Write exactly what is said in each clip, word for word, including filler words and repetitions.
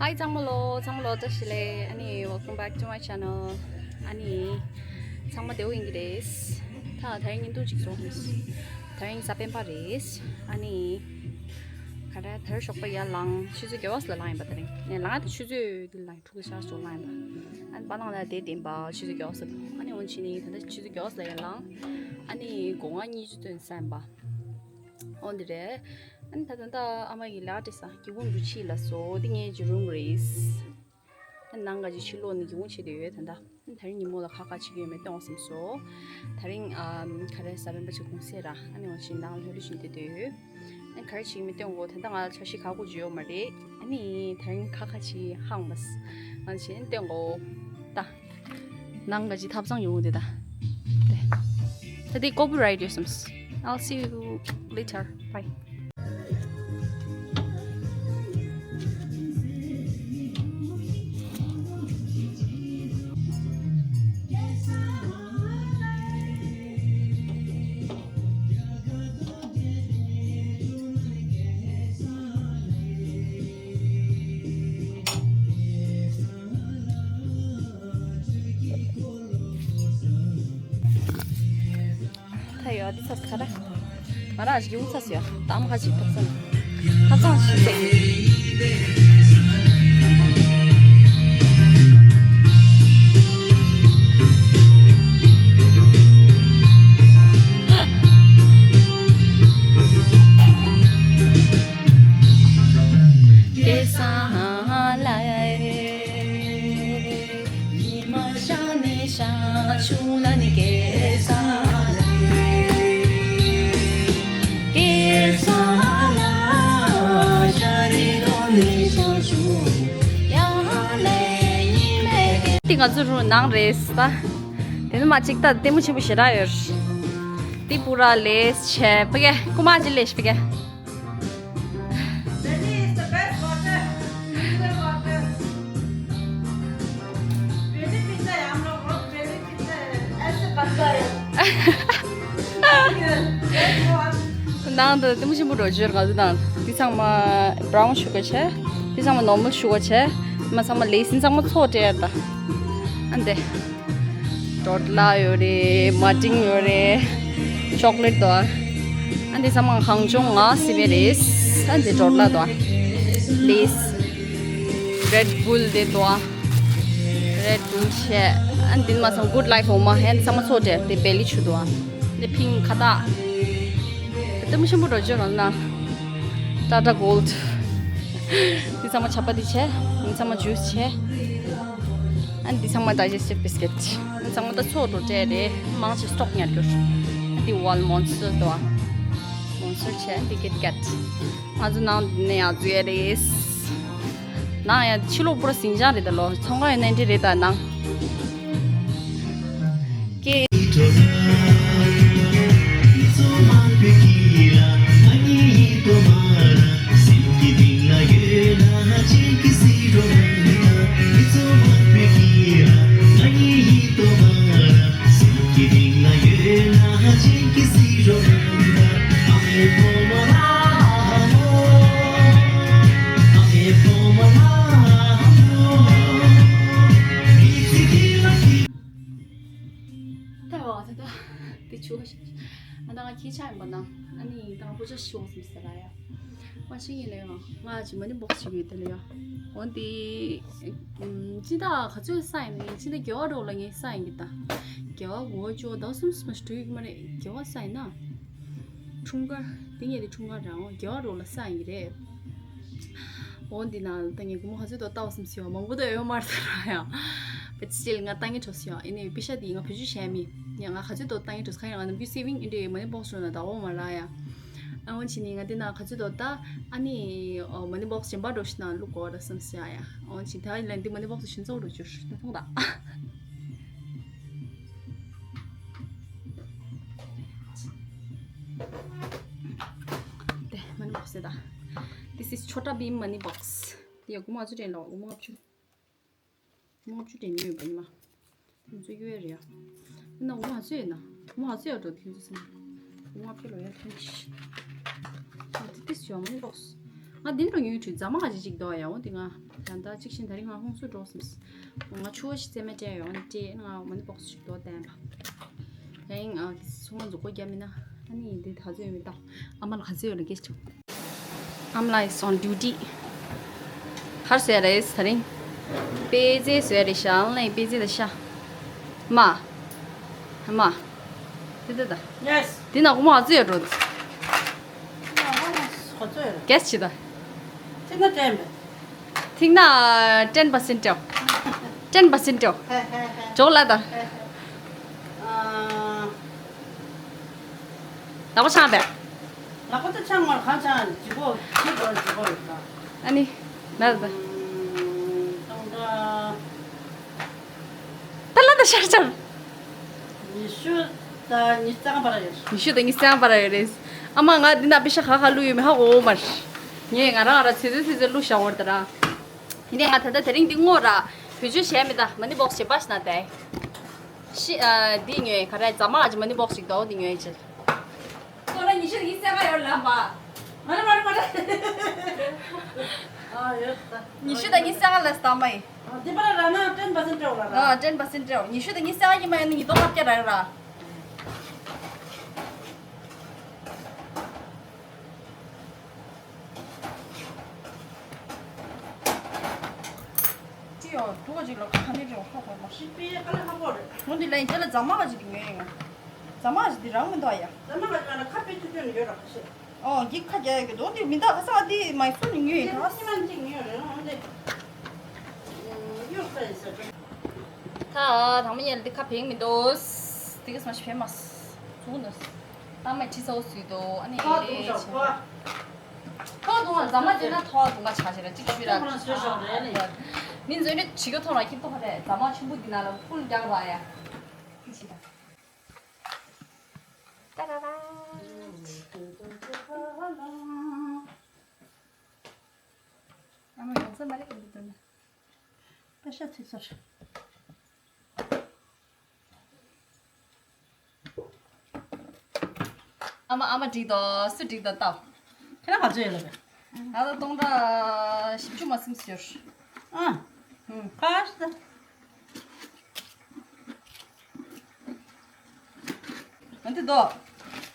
Hi ཚང་མ་ལོ། ཚང་མ་ལོ་བཀྲ་ཤིས་བདེ་ལེགས། ཨ་ནི་welcome back to my channel. ཨ་ནི་ཚང་མ་བདེ་པོ་ཡིན་གྱི་རེད། ད་ད་རིང་ཉིན་དུ་ཅིག་སོང་། ད་རིང་གཟའ་སྤེན་པ་རེད། ཨ་ནི་ག་རེ་ད་རུང་ཞོགས་པ་ཡར་ལངས། ཆུ་ཚོད་བརྒྱད་པ་ཙམ་ལ་ལངས་ཡིན་པ། ད་རིང་ངས་ལངས་ཏེ་ཆུ་ཚོད་འདི་ལ་ལངས། ཕྲུ་གུ་ཤར་ཞོགས་ལངས་ཡིན་པ། ཨ་ནི་པ་ལང་ལ་དེ་བསྟན་པ་ཆུ་ཚོད་བརྒྱད་པ་ཙམ། ཨ་ནི་འོན་ཆི་ནི་ད་ལྟ་ཆུ་ཚོད་བརྒྱད་པ་ཙམ་ལ་ཡར་ལངས། ཨ་ནི་སྒོ་ང་གཉིས་ཆུ་ཚོད་ཙམ་ཡིན་པ། འོ་འདི་རེད། ཨ་ནི་ད་ད་ལྟ་ཨ་མ་ཡི་ལག་སྤྲད་ས་སྒེའུ་ཁུང་འདི་ཕྱི་ལ་སོ། འདི་ངའི་ཇི་རུམ་རེད། ཨ་ནི་ནང་ག་ཅིག་ཕྱི་ལོགས་ནས་སྒེའུ་ཁུང་ཕྱེ་བསྡད་ཡོད་ད་ལྟ། ཨ་ནི་ད་རིང་ཉིན་མོ་ལ་ཁ་ཁ་བྱེད་ཀྱི་ཡོད་མེད་སྟོན་བསམ་སོ། ད་རིང་ཨམ་ག་རེ་གཟའ་སྤེན་པ་ཅིག་གུང་སེང་ར། ཨ་ནི་འོ་ཞིག་ནང་ལྷོད་ལྷོད་བྱེད་བསྡད་ཡོད། ཨ་ནི་ག་རེ་བྱེད་ཀྱི་མེད་སྟོན་གོ། ད་ལྟ་ང་ལ་འཆར་གཞི་ཁག་པོ་ཅིག་ཡོད་མ་རེད། ཨ་ནི་ད་རིང་ཁ་ཁ་བྱེད་ཧང་མ་སི། ང་བྱེད་སྟོན་གོ། ད། ནང་ག་ཅིག་ཐབ་ཚང་ཡོང་དེ་ད། དེ། ད་དེ་copyright ཡོད་སམ། I'll see you later. Bye. ད་ཡོད་འདི་ཚ་ཁ་ར། ང་རང་ཞིག་ཡོང་ཚ་སོ་ཡ། ད་ཨ་མ་ཁ་ཅིག་ཐབ་ཚང་། ཐབ་ཚང་ཞིག་ཟེར། དེ་ང་ཚོ་རུ་ནང་རེད་ད། དེ་ནི་མ་གཅིག་ད་ལྟད་མོ་ཆེན་པོ་ཞེ་དྲག་ཡོད། དེ་པུ་ར་ལེས་བྱས་ཕ་གི་རྐུ་མ་ཅི་ལེས་ཕ་གི། Delhi is the best water, mineral water. Delhi pizza, हम लोग बहुत Delhi pizza है, ऐसे बनता है। Best water. ནང་དུ་ལྟད་མོ་ཆེན་པོ་འགྲོ་རྒྱུར་ང་ཚོ་ནང་འདི་ཚང་མ་brown sugar བྱས། འདི་ཚང་མ་normal sugar བྱས། མ་ཚང་མ་ལེས་ཚང་མ་ཚོ་སྤྲད་ད། ཨ་འདི། ཌོ་ལ་ཡོད་རེད། མ་ཏིང་ཡོད་རེད། ཅོག་ལེཊ་དོ། ཨ་འདི་ཚང་མ་གངས་ལྗོངས་ང་སི་བེ་རེད། ཨ་འདི་ཌོ་ལ་དོ། ལེས། Red Bull དེ་དོ། Red Bull བྱས། ཨ་འདི་མ་ཚང་Good Life འོ་མ། ཨ་འདི་ཚང་མ་ཚོ་སྤྲད་དེ་བེ་ལི་ཆུ་དོ། འདི་pink ཁ་བཏགས། ལྟད་མོ་ཆེན་པོ་འགྲོ་རྒྱུ་རང་ན། Tata Gold། འདི་ཚང་མ་ཆ་པ་འདི་བྱས། འདི་ཚང་མ་juice བྱས། ཨ་འདི་ཚང་མ་digestive biscuit། འདི་ཚང་མ་ད་ཚོགས་འགྲོ་སྤྲད་རེད། མང་ཆེ་stock ཉར་རྒྱུ། ཨ་འདི་Wild Monster དོ། Monster བྱས། ཨ་འདི་Kit Kat། ང་ཚོ་ནང་ནས་ཡང་འཛུལ་ཡ་རེད། ནང་ཡང་ཕྱི་ལོགས་པུ་ར་ཟིང་ཆ་རེད་ད་ལོ། ཚོང་ཁང་ཡོད་ན་འདི་རེད་ད་ནང་། ད་བ་ད་ད་དེ་ཆུ་ང་ད་ང་ཁྱི་ཆ་ཡིན་པ་ན། ཨ་ནི་ད་ང་ཕོ་ཆ་ཤི་བ་སུམ་སེ་ལ་ཡ། ང་ཤི་ཡིན་ལ་ཡ། ང་ཅི་མ་ནི་བོག་ཅིག་ཡོད་དེ་ལ་ཡ། འོན་ཏེ་ཅི་ད་ག་ཚོད་ས་ཡིན་ནི། ཅི་ད་རྒྱལ་བ་རོགས་ལ་ངའི་ས་ཡིན་གི་ད། རྒྱལ་བ་གོ་ཅོ་ད་སུམ་སུམ་ཞིག་ཡོད་གི་མ་རེད། རྒྱལ་བ་ས་ཡིན་ན། འཁྲུངས་སྐར་དེ་ངེད་དེ་འཁྲུངས་སྐར་རང་རྒྱལ་བ་རོགས་ལ་ས་ཡིན་གི་རེད། འོ་འདི་ན་ད་ངས་སྒོར་མོ་ག་ཚོད་དོ་ལྟ་བ་སམ་སི་ཡོ། མང་པོ་དོ་ཡོད་མ་རེད་ད་ར་ཡ། བེ་ཅི་ལ་ང་ལྟ་ངེས་ཆོ་སི་ཡོ། ཨེ་ནས་པེ་ཤ་དེ་ང་བེད་སྤྱོད་བྱས་མི་ཡ། ང་ག་ཚོད་དོ་ལྟ་ངེས་ཆོ་སི། ཁ་ཡ་ང་ནམ་རྒྱུན་saving ཨེ་འདྲེ་མ་ནི་བོག་སི་ནང་ལྟ་འོ་མ་ར་ཡ། ཨ་འོན་ཆི་ནི་ང་འདི་ན་ག་ཚོད་དོ་ལྟ། ཨ་ནི་མ་ནི་བོག་སི་ཅན་པ་འགྲོ་ཤི་ན་ལུག་གོ་ར་སམ་སི་ཡ་ཡ། འོན་ཆི་ད་ལན་འདི་མ་ནི་བོག་སི་ཤིན་ཙོ་འགྲོ་ཅུ་ཤི་ན་ཐོང་ད། དེ་མ་ནི་བོག་སི་ད། This is Chhota Bheem money box. དེ་ཡ་སྒོར་མོ་ཨ་ཚོ་དྲན་ལོ། སྒོར་མོ་ལྔ་བཅུ། ལྔ་བཅུ་དྲན་ནི་ཡོད་པ་ཉི་མ། ང་ཚོ་གཡོལ་རེད་ཡ། ཨ་ན་སྒོར་མོ་ཨ་ཚོ་ཡོད་ན། སྒོར་མོ་ཨ་ཚོ་ཡོད་འགྲོ་དེ་ཚོ་སེམས། སྒོར་མོ་ཨ་ཕི་ལོ་ཡ་ཐོན་ཤི། ཨ་དེ་ཏིས་ཡོ་མ་ནི་བོག་སི། ང་འདི་འགྲོ་ཉོས་དུས་རྫ་མ་ག་ཅིག་ཅིག་འདུག་ཡ། འོ་འདི་ང་ད་ལྟ་གཅིག་བཞིན་ད་རིང་ང་ཧོང་སུ་འགྲོ་སོང་། ང་ཆུ་བ་ཞིག་རྩེད་མོ་སྤྲད་ཡོང་ནི་སྤྲད། ང་མ་ཎི་བོག་སི་ཞིག་འདུག་བསྟན་པ། ཡིན་ཨ། སོང་ང་མཛུག་གུ་རྒྱབ་མིན་ན། ཨ་ནི་འདི་ད་ཚོད་ཡོད་མི་ད། ཨ་མ་ལ་ག་ཚོད་ཡོད་ལ་སྐད་ཆ། I'm like on duty. ག་རེ་བཟོ་ཡ་རེད་ད་རིང་། པེ་ཙེ་བཟོ་ཡ་རེད་ཤག་ཨ་ལས་པེ་ཙེ་དང་ཤ། མ། མ། དེ་དེ་ད། Yes. དེ་ན་སྒོར་མོ་ག་ཚོད་ཡོད་འགྲོ། ག་ཚོད་ཡོད། ག་ཚོད་བྱེད་ད། ཐིག་ན་ཊེན་པས། ཐིག་ན་ཊེན་པར་སེན་ཊ་ཡོད། ཊེན་པར་སེན་ཊ་ཡོད། ཧེ་ཧེ་ཧེ། ཇོག་ལ་ད། ཧེ་ཧེ། ཨ། ལག་པ་འཆང་པས། ལག་པ་ད་འཆང་མར་གང་འཆང་ལྗིད་པོ་ལྗིད་པོ་ལྗིད་པོ་ཡོད་ད། ཨ་ནི། ན་ད་ད། ཨམ། སྟོང་ཕྲག་ད་ལ་ད་ཤར་ཤར། ཉི་ཤུ་དང་ཉི་ཤུ་རྩ་ལྔ་བར་ཡོད། ཉི་ཤུ་དང་ཉི་ཤུ་རྩ་ལྔ་བར་ཡོད་རེད། ཨ་མ་ང་འདི་ན་པེ་ཤ་ག་ག་བླུགས་ཡོད་མེད་ཧ་གོ་མར། ངས་ང་རང་ང་རང་ཚེ་ཚོད་ཚེ་ཚོད་བླུགས་བཞག་འོར་ད་ར། ཡིན་ནའི་ང་ད་ལྟ་དེ་རིང་འདི་སྔོ་ར། བེད་སྤྱོད་བྱས་མེད་ད། མ་ཎི་བོག་སི་བྱེད་པ་ཞིག་ན་དེ། ཤི་ཨ། འདི་ཉོས་ག་རེ་རྫ་མ་ཨ་ཅི་མ་ཎི་བོག་སི་ཞིག་འདུག་འདི་ཉོས་ཅི། ཁོ་ན་ཉི་ཤུ་དང་ཉི་ཤུ་རྩ་ལྔ་ཡོད་ལ་མ། མ་རེད་མ་རེད་མ་རེད། ཨ་ཡོད་ད། ཉི་ཤུ་དང་ཉི་ཤུ་རྩ་ལྔ་ལ་སྟག་མ་ཡིན། ཨ་འདི་པར་ར་ན་ཊེན་པར་སེན་ཊ་སྤྲད་འོ་ལ་ར། ཨ་ཊེན་པར་སེན་ཊ་སྤྲད་འོ། ཉི་ཤུ་དང་ཉི་ཤུ་རྩ་ལྔ་གི་མ་ཡིན་ན་ཉིས་སྟོང་ལྔ་བརྒྱ་རག་ར། ཅི་ཡོད་འདུག་ག་ཅིག་ལ་ཁ་ནས་རེད་ཧ་གོ་མ། ཞིག་པའི་ཀ་ལ་ཧ་གོ་རེད། འོ་འདི་ལ་ཡིན་དེ་ལ་རྫ་མ་ག་ཅིག་ཉོས་ཡིན། རྫ་མ་ག་ཅིག་འདི་རང་མི་འདུག་ཡ། རྫ་མ་ག་ཅིག་ལ་ཁ་པའི་ཆུ་ཆུ་ནས་ཡོད་ར་ཁ་ཤས། ཨོ་འདི་ཁ་རྒྱག་ཡ་གི་འདུག་འདི་མི་འདུག་ག་ས་འདི་མ་སུ་ནས་ཉོས་ཡིན་ད། སྙི་མ་གཅིག་ཉོས་རེད་འོ་འདི། གཡུག་ས་ཡིན་ཟེར། ད་དང་མི་ཉལ་འདི་ཁ་བེང་མི་འདུག་འདི་ག་སྨ་ཤི་བེ་མ་སུ་འདུག་ད་མ་ཁྲི་ཚོ་སུས་འདུག་ཨ་ནི་ཁ་བརྡུང་བྱ་ཁོ། ཁ་བརྡུང་བ་རྫ་མ་བྱས་ན་ཐོག་བརྡུང་བ་ཆ་ཞེ་ལ་གཅིག་ཤུ་ར། ཁོ་རང་བཟོས་ཤོག་རེད་ནི། མི་འཛོལ་ནི་བྱི་ཁ་ཐོག་ལ་ཁྱི་ཐོག་རེད། རྫ་མ་ཆུན་པོ་འདི་ན་ལ་ཕུལ་རྒྱག་ར་ཡ། ཁྱི་ཆི་ད། ཏ་ར་ར། ཨ་མ་ཡོང་ས་མ་རེད་འདི་དོན་ན། པེ་ཤ་ཚིག་ཚར། ཨ་མ་ཨ་མ་འགྲིག་དོ་སུ་འགྲིག་དོ་ལྟ། ཁྱེད་རང་ག་ཚོད་ཡོད་ལ་བས། ང་ལ་སྟོང་ཕྲག་བཞི་བཅུ་མ་ཟིན་ཟེར། ཨ། ཧུམ། ཁ་ཤ། ཨ་འདི་དོ།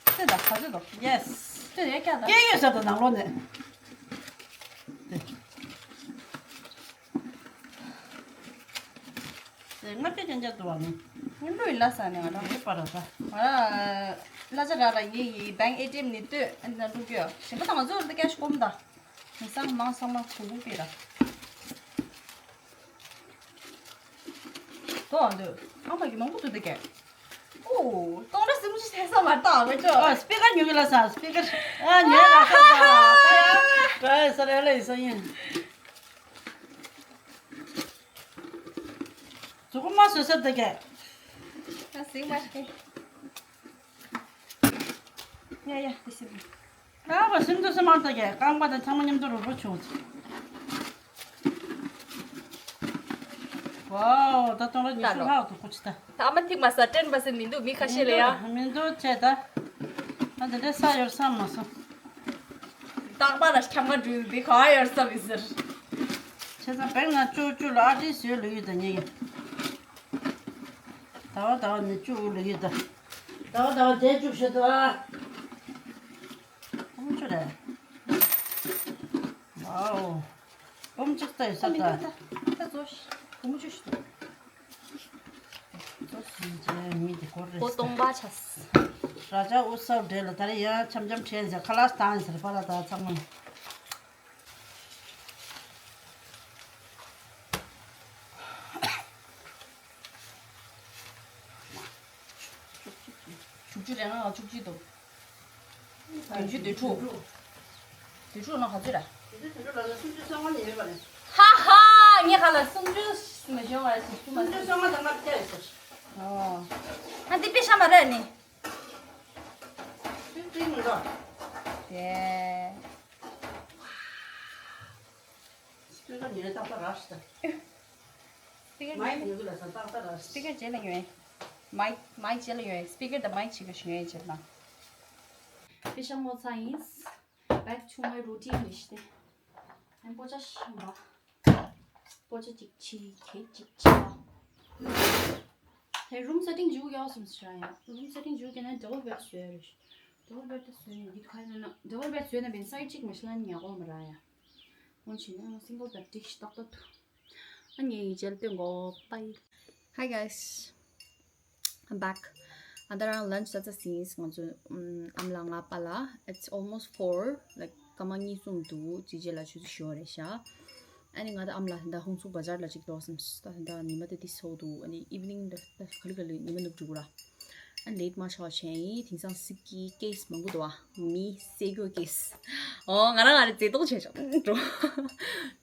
ཚེ་ད་ག་ཚོད་དོ། ཡེས། ཚེ་ཡ་ཀྱ་ད། སྐྱེ་ཡོད་ས་དང་ནང་ལོགས་ནས། ལྔ་བརྒྱ་ཅན་ཅན་འདུག་བ་ནི། སྔོན་འགྲོ་ཡི་ལ་ས་ནས་ང་རང་། ཡོད་པ་ར་ད། ང་རང་གླ་ཆ་རག་ལ་ངའི་ཡི་bank A T M ནས་སྟོད་ཨ་ནི་ན་འགྲོ་གི་ཡོད། གཞན་པ་དང་ང་ཚོ་འདི་cash སྒོར་མོ་ད། མི་སང་མང་སང་མང་གུང་གུང་པེ་ར། དོ་འདོད་ཨ་མ་གི་མང་པོ་འདུག་འདི་གས། ཨོ། སྟོང་ཕྲག་སུམ་ཅུ་ཐེ་ས་མ་ཏག་མི་ཆོག་ཨ་སྤི་ཀར་ཉོ་གི་ལ་ས་སྤི་ཀར། ཨ་ཉོས་ལ་ས་ས་ད་ཡ། ད་ཡ་ས་རེ་ལ་ཡི་ས་ཡིན། མཛུབ་གུ་མ་བཟོད་ས་འདི་གས། ཨ་ཟིང་མ་ཤེས། ཡ་ཡ་དེ་ཤི། ཨ་བ་སེམས་ཚོ་སེམས་མང་ད་གས་རྐང་པ་དང་ཚང་མ་མཉམ་དུ་རུབ་རུབ་བྱུང་། ཝའོ་ད་སྟོང་ལ་ཉི་ཤུ་ལྷག་ཏུ་ཁུ་ཆི་ད། ད་ཨ་མ་ཐིག་མ་ཟ་ཊེན་པར་སེན་མི་འདུག་མི་ཁ་ཤས་ལ་ཡ། མི་འདུག་ཆེ་ད། ཨ་འདི་འདྲའི་ས་ཡོར་ས་མ་སོང་། རྟག་པར་ལ་ཁྱམས་ང་འགྲུལ་འདི་ག་ཡོར་ས་མི་ཟེར། ཆེ་ས་བེང་ང་ཅུ་ཅུ་ལ་ཨ་ཏི་ཟོས་ལུ་ཡུ་ད་ཉེ་གི། ད་བ་ད་བ་ནི་ཅུ་ལུ་ཡུ་ད། ད་བ་ད་བ་དེ་ཅུ་ཤེ་ད། ཨོམ་ཆུ་རེད། ཝའོ། ཨོམ་ཆུ་ལྟ་ཡོད་ས་ད། ད་ཛོ་ཤི། ཨོམ་ཆུ་ཤི། ཛོ་ཤི་ཅེ་མི་དེ་སྐོར་རེད། ཀོ་སྟོང་པ་ཆ་སི། ར་ཅ་ཨུ་སའུ་འདྲེ་ལ་ད་རེ་ཡ་འཆམ་འཆམ་ཁྲེན་ཟེར་ཁ་ལག་སྟངས་ཟེར་པ་ལ་ད་ཚང་མ། བཅུ་གཅིག་རེད་ང་ལ་བཅུ་གཅིག་འདུག་བདུན་ཅུ་དོན་དྲུག་དོན་དྲུག་ནང་ག་ཚོད་རེད། དོན་དྲུག་དོན་དྲུག་ལ་ལ་སུམ་ཅུ་སོ་ལྔ་ནས་ཡོད་པ་རེད། ཧ་ཧ། ངས་ག་ལ་སུམ་ཅུ་མ་ཤོང་བ་རེད། སུམ་ཅུ་མ་སུམ་ཅུ་སོ་ལྔ་དང་ལྔ་བརྒྱ་ཡོད་ཟེར། ཨོ། ཨ་འདི་པེ་ཤ་མ་རེད་ནི། སུམ་ཅུ་མི་འདུག་དེ། སྤི་ཀར་ཉོས་ཏག་ཏག་རག་ཤི་ད། སྤི་ཀར་མའིག་ཉོས་གི་ལ་ས་ཏག་ཏག་རག་ཤི། སྤི་ཀར་རྗེས་ལ་ཉོས། མའིག་མའིག་རྗེས་ལ་ཉོས། སྤི་ཀར་དང་མའིག་ཕྱི་ག་ཞིག་ཉོས་རྗེས་ལ། པེ་ཤ་ངོ་ཚ་ཡིན། བེག་ཆུང་མའི་རུ་ཊིན་ནི་ཤི་སྟེ། པོ་ཅ་ཤི་མ། པོ་ཅ་གཅིག་ཕྱི་ཁེ་གཅིག་ཕྱི། ཧེ་རུམ་སེ་ཊིང་ཇུ་ཡོད་སམ་སི་ཡ། རུམ་སེ་ཊིང་ཇུ་གི་ན་ཌབ་ལ་བེཌ་བཟོས་རེད། ཌབ་ལ་བེཌ་བཟོས་ཡིན་འདི་ཁ་ན་ཌབ་ལ་བེཌ་བཟོས་ན་བེན་སའི་ཌི་གཅིག་མ་ཤི་ལ་ཉ་གོ་མ་ར་ཡ། འོན་ཆེ་ན་སིང་གལ་བེཌ་གཅིག་ཤི་ཏག་ཏག་ཏུ། ཨ་ནི་ཇལ་ཏེ་གོ་པའི། Hi guys, I'm back. ཨ་ད་རང་ལན་ཆི་ས་ས་སིན་ང་ཚོ་ཨམ་ཨམ་ལགས་ང་པ་ལ། It's almost four, like སྐར་མ་གཉིས་གསུམ་འདུག་ཅི་ཅི་ལ་ཆུ་ཚོད་ཞོ་རེད་ཤག་ཨ་ནི་ང་ད་ཨམ་ལགས་ད་ཧུང་སུ་བ་ཇར་ལ་ཅིག་འགྲོ་སམ་ད་ད་ཉི་མ་དེ་དེ་སོ་འདུག་ཨ་ནི་ཨིབ་ནིང་ད་ད་ག་ལི་ག་ལི་ཉི་མ་ནུབ་འགྲོ་གི་ར། ཨ་ལེད་མ་ཆགས་བྱས་ཡིན། དེང་སང་སྲིད་ཀྱི་ཀེ་སི་མང་པོ་འདུག་ཨ། མི་བསད་རྒྱུ་ཀེ་སི། ཨོ་ང་རང་ང་རེ་རྫས་ལྟོགས་བྱས་ཆོག་འགྲོ།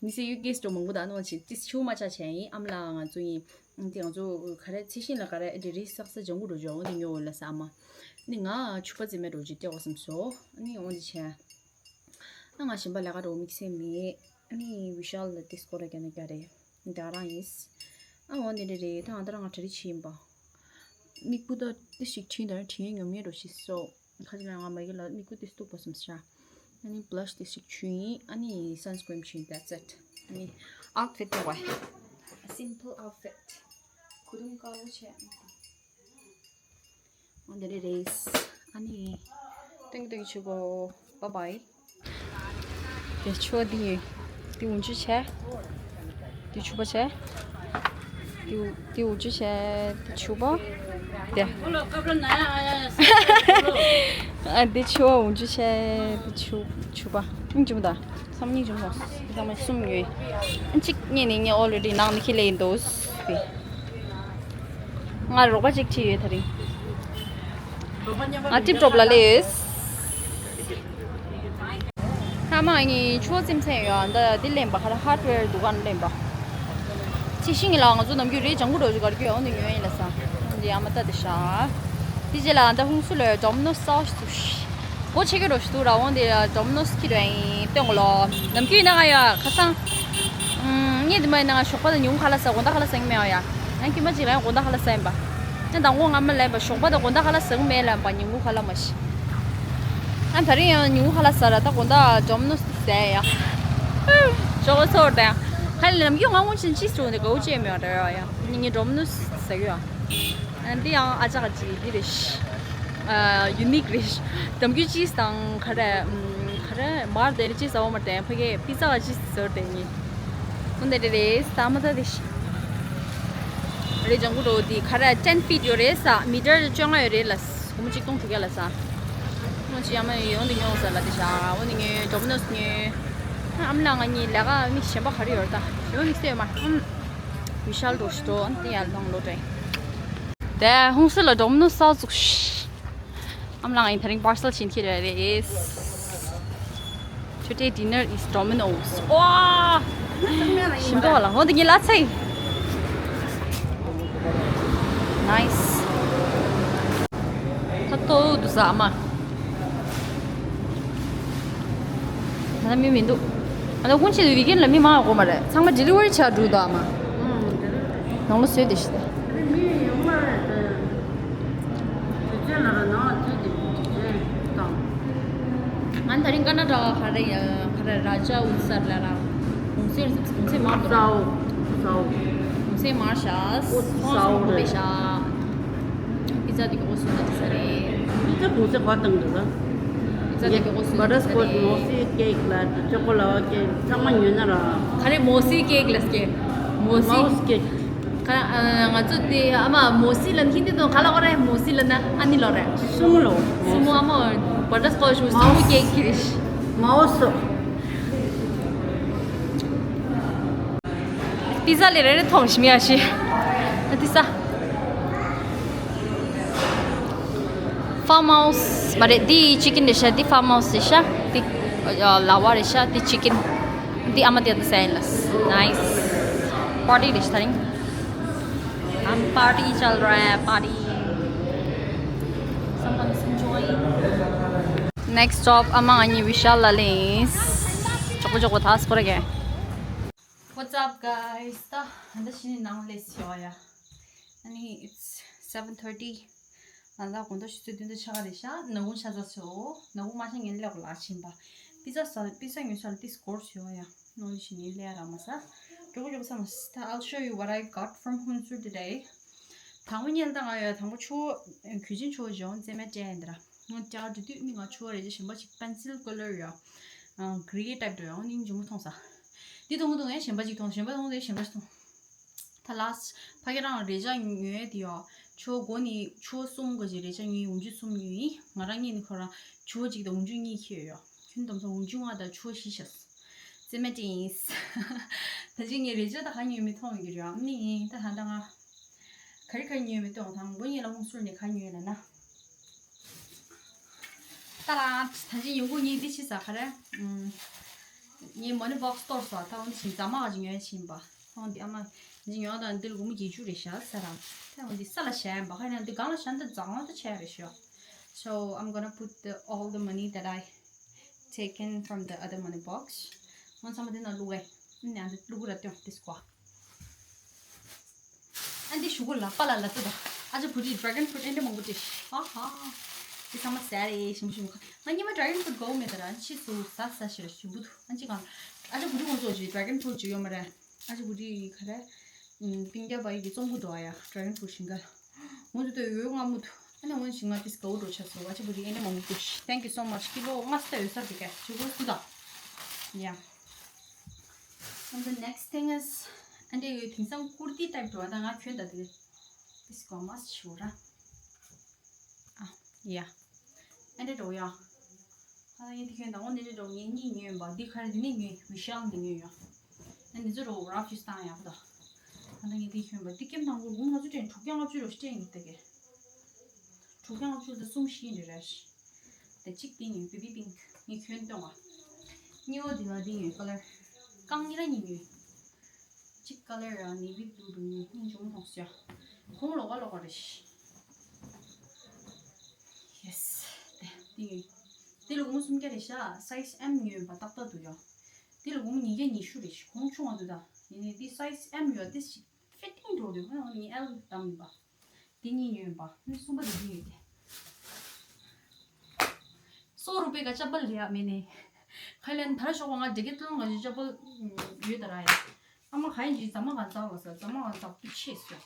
མི་བསད་རྒྱུ་ཀེ་སི་འགྲོ་མང་པོ་འདུག་ཨ་ནོ་ཆེ་ཏིས་ཆུ་མ་ཆགས་བྱས་ཡིན། ཨམ་ལགས་ང་ཚོ་ཡིན། དེ་ང་ཚོ་ག་རེ་ཚེ་ཤིང་ལ་ག་རེ་དེ་རེ་སག་ས་ལྗང་གུ་འགྲོ་ཆོག་འོ་དེ་ཉོ་འོ་ལ་ས་ཨ་མ། ནི་ང་ཕྱུ་པ་རྩེ་མེད་འགྲོ་ཅིག་སྤྲད་བ་སམ་སོ། ནི་འོ་དེ་བྱས། ཨ་ང་གཞན་པ་ལས་ཀ་འགྲོ་དམིགས་བསལ་མེད། ཨ་ནི་བི་ཤལ་ལ་ཏིས་སྐོར་ར་རྒྱ་ན་རྒྱ་རེད། འདི་རང་ཡིན། ཨ་འོ་འདི་འདྲ་རེད། ད་ང་ད་རང་ང་གྲ་རི་ཆི་ཡིན་པ། མིག་སྤུ་ད་ཏི་ཞིག་ཁྲིན་ད་ཁྲིན་ཉོ་མེད་འགྲོ་ཤི་སོ། ཁ་ཅིག་ལ་ང་མ་གི་ལ་མིག་སྤུ་ཏི་སྟུག་པོ་སམ་ཤ། ཨ་ནི་བྷ་ལ་ཤི་ཏི་ཞིག་ཆུ་ཡིན། ཨ་ནི་སན་སི་ཀྲིམ་ཆུ་ཡིན། That's it. ཨ་ནི་ཨའུ་ཊི་ཕིཊ་ད་བ། Simple outfit. ཁུ་རུམ་དཀར་པོ་བྱས། འོ་འདི་རེད་རེད། ཨ་ནི། ཏིང་ཏིང་ཆུ་གོ། Bye bye. དེ་ཆུ་བ་འདི་ཡིན། འདི་འུ་ཆུ་བྱས། འདི་ཆུ་བ་བྱས། འདི་འུ་འདི་འུ་ཆུ་བྱས། འདི་ཆུ་བ། དེ། ཨ་འདི་ཆུ་བ་འུ་ཆུ་བྱས། འདི་ཆུ་ཆུ་བ། ཨང་ཆུ་བ་ད། སམ་ཉིན་ཆུ་མོ། སམ་ཉིན་གསུམ་ཡོད། ཨ་གཅིག་གཉིས་ནི་ངས་ཨོ་ལེ་ཌི་ནང་ནས་ཁྱེར་ལེ་ཡིན་འདུག་ང་རོགས་པ་གཅིག་ཁྲིད་ཡོད་ད་རིང་། ང་ཊིབ་ཊོབ་ལ་སླེབས་ཡོད། ཧ་མ་ངའི་ཆུ་བོ་རྩེད་མཚམས་ཡོད་ཨ། འདི་འདི་ལེན་པ་ཁ་ར་ཧར་ཌི་ཝེར་དུ་ག་ན་ལེན་པ། ཚེ་ཤིང་ལ་ང་ཚོ་ནམ་རྒྱུན་རེ་ལྗང་གུ་འགྲོ་རྒྱུ་གར་རྒྱུ་ཡོང་དུ་ཉོས་ཡིན་ལ་ས། འདི་ཨ་མ་ལྟ་དེ་ཤ། དེ་རྗེས་ལ་ཨ་ད་ཧུང་སུ་ལོས་ཌོ་མི་ནོ་སའོ་སི་ཚུགས་ཤིག་སྒོ་ཕྱེ་གི་འགྲོ་ཞིག་འདུག་ར། འོང་དེ་ཌོ་མི་ནོ་སི་ཁྱི་རེ་ཡིན་སྟོན་གོ་ལོ། ནམ་རྒྱུན་ཡིན་ན་ང་ཡ་ཁ་སང་། ངས་དེ་མ་ཡིན་ན་ང་ཞོགས་པ་དང་ཉིན་གུང་ཁ་ལག་ཟ་དགོང་དག་ཁ་ལག་ཟ་གི་མེད་ཨ་ཡ། ང་དཀྱུས་མ་གཅིག་རང་དགོང་དག་ཁ་ལག་ཟ་ཡིན་པ། ང་མདང་དགོང་ང་མ་ལབ་པ་ཞོགས་པ་དང་དགོང་དག་ཁ་ལག་ཟ་གི་མེད་ལབ་པ། ཉིན་གུང་ཁ་ལག་མ་ཤི། ང་ད་རིང་ཡང་ཉིན་གུང་ཁ་ལག་ཟ་ར་ད་དགོང་དག་ཌོ་མི་ནོ་སི་ཟ་ཡ། ཞོགས་པ་ཚོར་དང་། ཁ་ལག་ནམ་རྒྱུན་ང་སྔོན་ཆད་ཅིས་འགྲོ་འདི་དགའ་བོ་ཅེས་མེད་པ་འདྲ་ཡ། ངས་ཌོ་མི་ནོ་སི་ཟ་གི་ཡ། ཨ་འདི་ཡང་ཨ་ཅག་ཅིག་འདི་རེད་ཤི། ཨ་ཡུ་ནིག་རེད་ཤི། ནམ་རྒྱུན་ཅིས་དང་ག་རེ་ཨམ་ག་རེ་མར་དེ་རེད་ཅིས་ཟ་བ་མར་དེ་ཕ་གི་པི་ཛ་ལ་ཅིས་ཟེར་དེ་ཉིན། འོ་འདི་རེད་རེད་ས་མ་ད་དེ་ཤི། རེད་ལྗང་གུ་འགྲོ་འདི་ག་རེ་ཊེན་ཕིཊ་ཡོད་རེད་ས། མི་ཊར་བཅོ་ལྔ་ཡོད་རེད་ལ། སྒོར་མོ་གཅིག་སྟོང་དྲུག་བརྒྱ་ལ་ས། འོ་ཅི་ཡ་མ་ཡོང་འདི་ཉོ་ས་ལ་དེ་ཤ། འོ་འདི་ཉོས་ཌོ་མི་ནོ་སི་ཉོས། ཨ་མ་ལགས་ང་གཉིས་ལས་ཀ་མི་གཞན་པ་ག་རེ་ཡོད་རེད་ད་ཡོང་ནི་སྟེར་མ། ཨམ། བི་ཤལ་འགྲོ་ཤི་འགྲོ་ཨ་ནི་དེ་ཡར་ལོང་ལོ་དྲན། དེ་ཧུང་སུ་ལ་ཌོ་མི་ནོ་སི་ཚུགས་ཤི། ཨམ་ལགས་ཡིན་ད་རིང་པར་སལ་ཕྱིན་ཁྱེར་རེད། Today dinner is Domino's. ཝ། ཞིམ་པོ་ལ་འོ་འདི་ངའི་ལ་ཚེ། Nice. ད་ལྟོ་འདུག་ས་ཨ་མ། ད་ལྟ་མི་མི་འདུག་ཨ་ད་ཀུན་ཆེ་དུ་ཝི་ཀེན་ལ་མི་མང་བ་གོ་མ་རེད། ཚང་མ་ཌེ་ལི་ཝ་རི་བྱ་འགྲོ་འདུག་ཨ་མ། ནང་ལ་བཟོས་ཏེ་ཤི་ད། ང་ད་རིང་ཀ་ན་ཌ་ག་རེ་ཡ་ག་རེ་ར་ཇ་ཨུ་སར་ལ་ར། གུང་སེང་གུང་སེང་མང་དུ་ར། སའོ། སའོ། གུང་སེང་མང་ཤ། ཨོ་སོང་སའོ་སོང་རེད། པེ་ཤ། པི་ཛ་དེ་གི་ཨོ་སུ་ད་ས་རེད། པི་ཛ་གུང་སེང་ག་བཏང་འདུག་ལ། པི་ཛ་དེ་གི་ཨོ་སུ་བ་ད་ཊར་ས་སྐོ་ཆི་རེད། མོ་སི་ཀེག་ལ་ཅོ་ཀོ་ལ་ཀེག་ཚང་མ་ཉོས་ན་ར། ག་རེ་མོ་སི་ཀེག་ལ་སྐེ། མོ་སི། མའོ་སི་ཀེག་ཁ་ཨ་ང་ཚོ་དེ་ཨ་མ་མོ་སི་ལ་ཧིན་དི་དང་ག་ལ་གོ་རེ་མོ་སི་ལ་ན་ཨ་ནི་ལོ་རེ། སུ་མོ་ལོ། སུ་མོ་ཨ་མ་བ་ད་ཊར་སྐོ་ཆི་སུ་མོ་ཀེག་ཁི་རེ་ཤི། མའོ་སོ། པི་ཛ་ལས་རེ་རེ་ཐོང་ཤི་མི་ཨ་ཤི། ཨ་དི་ས། ཕཱརམ་ཧའུ་སི་མ་རེད། འདི་ཅི་ཀིན་རེད་ཤག་འདི་ཕཱརམ་ཧའུ་སི་རེད་ཤག་འདི་ཨ་ལ་བ་རེད་ཤག་འདི་ཅི་ཀིན། འདི་ཨ་མ་དེ་འདི་ཟ་ཡིན་ལ། Nice. པར་ཊི་རེད་ཤག་ད་རིང་། ཨམ་པར་ཊི་ཅལ་ར་ཧེ། པར་ཊི། Someone is enjoying. Next stop ཨ་མ་ང་གཉིས་བི་ཤལ་ལ་ལེན། ཅོག་པོ་ཅོག་པོ་ཐག་སྐོར་ར་གས། What's up, guys? ད་ཧན་ད་ཤི་ནི་ནང་ལས་སི་ཡོ་ཡ། ཨ་ནི་it's seven thirty. ང་ལ་དགོང་དྲོ་ཆུ་ཚོད་བདུན་དང་ཕྱེད་ཀ་རེད་ཤག་ནག་ཁུང་ཆ་ཚ་སོ། ནག་ཁུང་མ་ཆ་ངན་ལེགས་ལ་ཕྱིན་པ། པི་ཛ་ས་པི་ཛ་ཉོས་ས་ལ་ཏིས་སྐོར་སི་ཡོ་ཡ། ནོར་ཞིག་ནི་ལས་ར་མ་ས། འགྲོ་གི་འགྲོ་གི་ས་མ་ས། I'll show you what I got from Hunsu today. དང་པོ་ཉལ་དང་ང་ཡོད། དང་པོ་ཆུ་བོ་གྱོང་རྩེ་མ་སྤྲད་ཡིན་དེ་ར། ངོ་ཅག་འདྲི་དུས་ནི་ང་ཆུ་བོ་རེ་ཅག་གཞན་པ་ཅིག་པན་སིལ་ཀོ་ལར་ཡོད། grey type འདྲ་ཡོད། ནི་འཇུ་མོ་མཐོང་ས། འདི་མཐོང་གི་འདུག་ངས་གཞན་པ་ཅིག་མཐོང་། གཞན་པ་མཐོང་དེ་གཞན་པ་ཞིག་མཐོང་། ད་ལ་ཕ་གི་རང་རེ་ཅག་ཉོས་དེ་ཡོད། ཆུ་བོ་མགོ་ནི་ཆུ་བོ་གསུམ་གོ་ཅིག་རེ་ཅག་ཉོས། འོ་འཇུ་གསུམ་ཉོས་ཡིན། ང་རང་ཉིད་ནི་ཁོ་རང་ཆུ་བོ་གཅིག་དང་འོ་འཇུ་གཉིས་ཁྱེར་ཡོད། ཁྱོད་དམ་ས་འོ་འཇུ་ལྔ་དང་ཆུ་བོ་བཞི་ཤ། རྩེ་མ་ཏིས། ད་ཅི་ངས་རེ་ཅག་ད་ག་ཉོས་མི་མཐོང་གི་རེད་ཨ་ནི་ཡིན། ད་ཧ་ད་ང་ག་རེ་ག་རེ་ཉོས་མི་མཐོང་། དང་པོ་ཉིད་ལ་ཧུང་སུར་ནས་ག་ཉོས་ལ་ན། ད་ལ་ད་ཅི་ཡོང་གུ་ཉིད་འདི་ཕྱི་ས་ག་རེ། ངས་མོ་ནི་བོག་སི་སྟོར་སོ། ད་འོན་ཞིང་རྫ་མ་ག་ཅི་ཉོས་ཕྱིན་པ། ཧོང་འདི་ཨ་མ་འདི་ཉོ་དང་འདིར་སྒོར་མོ་བརྒྱད་ཅུ་རེད་ཤག་ས་ར། ད་འོན་འདི་ས་ལ་བཞག་ཡིན་པ། ཁ་ཡིན་ན་འདི་སྒང་ལ་བཞག་འདི་རྫ་མ་ད་ཆད་རེད་ཤག So I'm gonna put the all the money that I taken from the other money box. ང་ཚང་མ་འདི་ནང་བླུག་གས། ཨ་ནི་ཨ་འདི་བླུག་གུ་ར་སྟོན་ཏིས་ཀོ། ཨ་འདི་ཞུ་གུ་ལ་པ་ལ་ལ་ཏི་ད། ཨ་ཅག་བུ་དི་dragon fruit ཨེ་འདྲ་མང་པོ་ཏི། ཧ་ཧ། འདི་ཚང་མ་ཟ་རེད་ཞིམ་ཞིམ་ཁ། ང་ཉི་མ་dragon fruit དགའ་བོ་མེད་ད་ར། ཕྱིས་སུ་ཟ་ཟ་ཞེས་ཞུ་བུ་དུ། ཨ་ཅི་གང་། ཨ་ཅག་བུ་དི་ཁོང་ཚོ་ཅི་dragon fruit ཅི་ཡོད་མ་རེད། ཨ་ཅག་བུ་དི་ག་རེ། ཨུམ། པིང་རྒྱ་བ་ཡི་གི་ཙོང་བུ་དོ་ཨ་ཡ་dragon fruit ཞིང་ག་ལ། ངོ་དུ་དོ་ཡོད་ང་མུ་དུ། ཨ་ནི་ངོ་ཞིང་ང་ཏིས་དགའ་བོ་འགྲོ་ཆ་སོ། ཨ་ཅག་བུ་དི་ཨེ་འདྲ་མང་པོ་ཏི། Thank you so much. ཀི་ལོ་ལྔ་སྟེ་ཡོད་ས་དི་ག་ཅི་གོ་སུ་ད། Yeah. And the next thing is, ཨ་འདྲ་ཡོད་དེང་སང་ཀུར་ཏི་type འགྲོ་བ་ད་ང་གྱོན་ད་དེ། This got must ཤོར་ར། ཨ། Yeah. ཨ་འདྲ་འགྲོ་ཡ། ཨ་ངས་དེ་གྱོན་ད་འོ་འདི་འདྲ་འགྲོ། ངས་གཉིས་ཉོས་པ། འདི་ག་རེ་འདི་ནས་ཉོས། Vishal ནས་ཉོས་ཡ། ཨ་འདི་ཚོ་འགྲོ་rough use བཏང་ཡ་ད། ཨ་ད་ངས་དེ་གྱོན་པ་འདི་ཀེམ་དང་པོ་ལུང་ང་ཚོ་དྲན་དྲུག་བརྒྱ་ལྔ་བཅུ་རུ་སྤྲད་ཡིན་ད་གས། དྲུག་བརྒྱ་ལྔ་བཅུ་ད་གསུམ་བཞི་འདྲ་རེད། དེ་གཅིག་དེ་ཡིན་baby pink ངས་གྱོན་སྟོན་བ། གཉིས་པ་དེ་ལ་དེ་ཡིན་color། རྐང་གཉིས་ར་གཉིས་ཡོད། གཅིག་color ར་navy blue འདུག་ངས་སྙིང་རྗེ་མོ་མཐོང་སོང་ཡ། གོང་ལོག་ག་ལོག་ག་རེད། Yes. དེ་དེ་ཡིན། དེ་ལ་གོང་སུམ་བརྒྱ་རེད་ཤག size M ཉོས་པ་ཏག་ཏག་འདུག་ཡ། དེ་ལ་གོང་ཉིས་བརྒྱ་ཉི་ཤུ་རེད་ཤག་གོང་ཆུང་བ་འདུག་ད། ཡིན་ནའི་དེ་size M ཡོད་དེ་ཞིག fitting འགྲོ་འདུག་ང་ནི་L བདམས་ཡིན་པ། དེ་གཉིས་ཉོས་པ། ནི་གསུམ་པ་དེ་གཉིས་ཡོད་དེ། སོ་རུ་པའི་ཀ་ཅ་པལ་ལས་ཡག་མེད་ནི། ཁ་ལན་དར་ཤོག་པ་ང་འདྲེ་གེ་ཏོན་ང་ཅི་ཅ་པལ་ཡོད་ད་ར་ཡ། ཨ་མ་ག་ཡིན་ཅི་ཛ་མ་ག་ཛ་བ་ས་ཛ་མ་ག་ཛ་བ་ཏུ་ཆེ་སོ།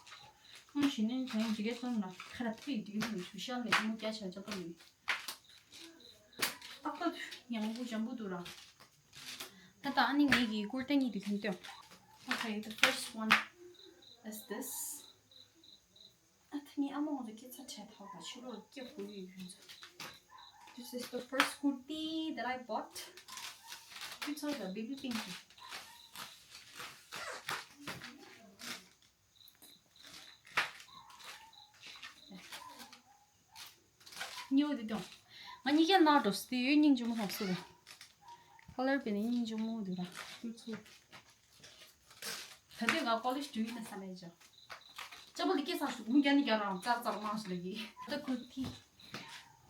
ཁོང་ཞི་ནན་ག་ཡིན་འདྲེ་གེ་ཏོན་ལ་ཁ་ར་ཐུ་ཡི་འདྲེ་གེ་ཏོན་ཞུ་ཤ་ལ་ཅི་མོ་སྐྱ་ཆ་ཅ་པལ་ཡོད། ཏག་ཏག་ཡང་བུ་འཇམ་པོ་འདུག་ར། ད་ད་ཨ་ནི་ངེད་ཀྱི་ཀུར་ཏ་གཉིས་དེ་གྱོན་སྟོན། Okay, the first one is this. ཨ་ཐ་ནི་ཨ་མ་ང་ཚོ་སྐད་ཆ་བྲལ་ཐག་པ་ཕྱི་ལོགས་སྐྱབས་དགོས་ཡོད་ཡོད་ཚོ། This is the first kurti that I bought. It's all the baby pink. གཉིས་པ་འདི་དང་། ང་གཉིས་ཀ་ནག་འགྲོ་སི་དེ་ཡོད་སྙིང་རྗེ་མོ་ཧོབ་སུ་རེད། ཁ་ལར་བས་ནི་སྙིང་རྗེ་མོ་འདུག་ར་ཀུལ་ཚུལ། ད་དུས་ང་ཀོ་ལེཇ་འགྲོ་ཡིན་ན་བསམ་མེད་ཅོ། ཅ་པོ་འདི་སྐད་ཚགས་ཤུགས་མུ་རྒྱ་ནི་རྒྱ་རང་ཙར་ཙར་མང་ཞིག་ལ་གི། ད་ཀུར་ཏི།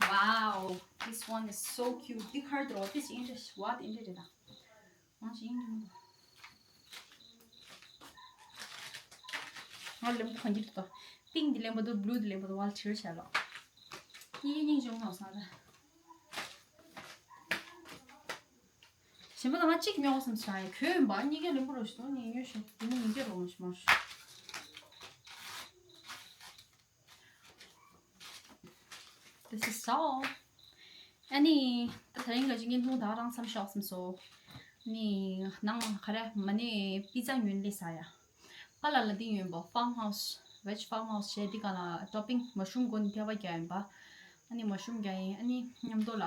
Wow, this one is so cute. འདི་ཁར་འགྲོ་འདི་ཅི་ཨིན་རེད་ཝ་འདི་ཨིན་རེད་རེད་ད། ང་ཞིག་ཡིན་ཡིན། ང་ལེམ་གང་གི་ཏོ། པིང་འདི་ལེམ་པ་དོ་བླུ་འདི་ལེམ་པ་དོ་ཝལ་ཁྲིར་བྱས་ལོ། ཡིན་ཡིན་ཅུང་ནོ་སང་ར། ཞིམ་པ་དང་ང་གཅིག་ཉོ་བསམ་ས་ཡ་ཁྱོད་འབའ་གཉིས་ཀ་ལེམ་པ་རོ་ཞིག་དོ་ནི་ཉོ་ཞིག་དེ་ནི་ཡིན་གྱི་རོ་མ་ཞིག་མ་ཞིག This is all. ཨ་ནི། ད་དེ་རིང་ག་ཅིག་བརྙན་ཐུང་ད་རང་མཚམས་ཤོག་བསམ་སོ། ཨ་ནི། ནང་ག་རེ་མ་ནི་པི་ཛ་ཉོན་ལེ་ས་ཡ། པ་ལ་ལ་འདི་ཡོན་པོ་ཕཱམ་ཧའུ་སི། ཝེཇ་ཕཱམ་ཧའུ་སི་བྱས་འདི་ག་ལ་ཊོ་པིང་མ་ཤུམ་གོན་ཐེ་བ་རྒྱག་ཡིན་པ། ཨ་ནི་མ་ཤུམ་རྒྱག་ཡིན། ཨ་ནི་མཉམ་དུ་ལ།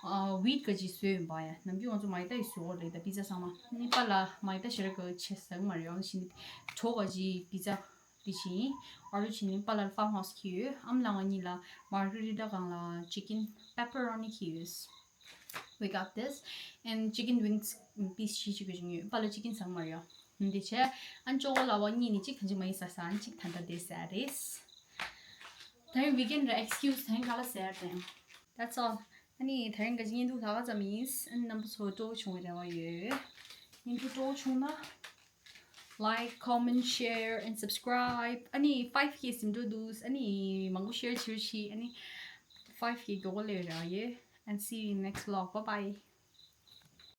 ཨ་ཝིཊ་ག་ཅིག་བཟོས་ཡིན་པ་ཡ། ནམ་རྒྱུན་ང་ཚོ་མའི་ཏ་ཡི་བཟོ་བ་རེད་ད་པི་ཛ་ཚང་མ། ཨ་ནི་པ་ལ་མའི་ཏ་ཞེ་ར་ག་ཆེ་ཟག་མ་རེད། ཨ་ནི་ཞིན་གྲོ་ག་ཅིག་པི་ཛ། དེ་བཞིན་ཨ་རུ་ཆི་ནི་པ་ལ་ཕཱམ་ཧའུ་སི་ཁྱེར་ཡོད། ཨམ་ལ་ང་གཉིས་ལ་མར་གྷི་རི་ཊ་གང་ལ་ཅི་ཀིན་པེ་པ་རོ་ནི་ཁྱེར་ཡོད། We got this and chicken wings piece བཞི་ཅིག་གི་ཉོས། པ་ལ་ཅི་ཀིན་ཟ་མ་ཡོད། འདི་བྱས་ཨན་ཅོ་གོ་ལ་བ་གཉིས་ནི་གཅིག་ཐན་ཅིག་མ་ཡིན་ས་ས་ཨན་གཅིག་ཐན་ད་དེ་ཟ་རེད། ད་རིང་ཝི་ཀེན་ར་ཨེག་སི་ཀིའུ་སི་ད་རིང་ག་ལ་ཟེར་དེ། That's all. ཨ་ནི་ད་རིང་ག་ཅིག་བརྙན་ཐུང་ད་ག་ཙམ་ཡིན། ཨ་ནི་རྣམ་པ་ཚོ་སྤྲོ་བོ་བྱུང་བའི་རེ་བ་ཡོད། བརྙན་ཐུང་སྤྲོ་བོ་བྱུང་ན། Like, comment, share and subscribe. ཨ་ནི་ཕའིབ་ཀེ་ཟིན་འགྲོ་འདུག་ཨ་ནི་མང་པོ་ཤེར་བྱེད་རོགས་བྱེད། ཨ་ནི་ཕའིབ་ཀེ་མགྱོགས་པོ་སླེབས་ར་ཡོད། And see you in next vlog. Bye bye.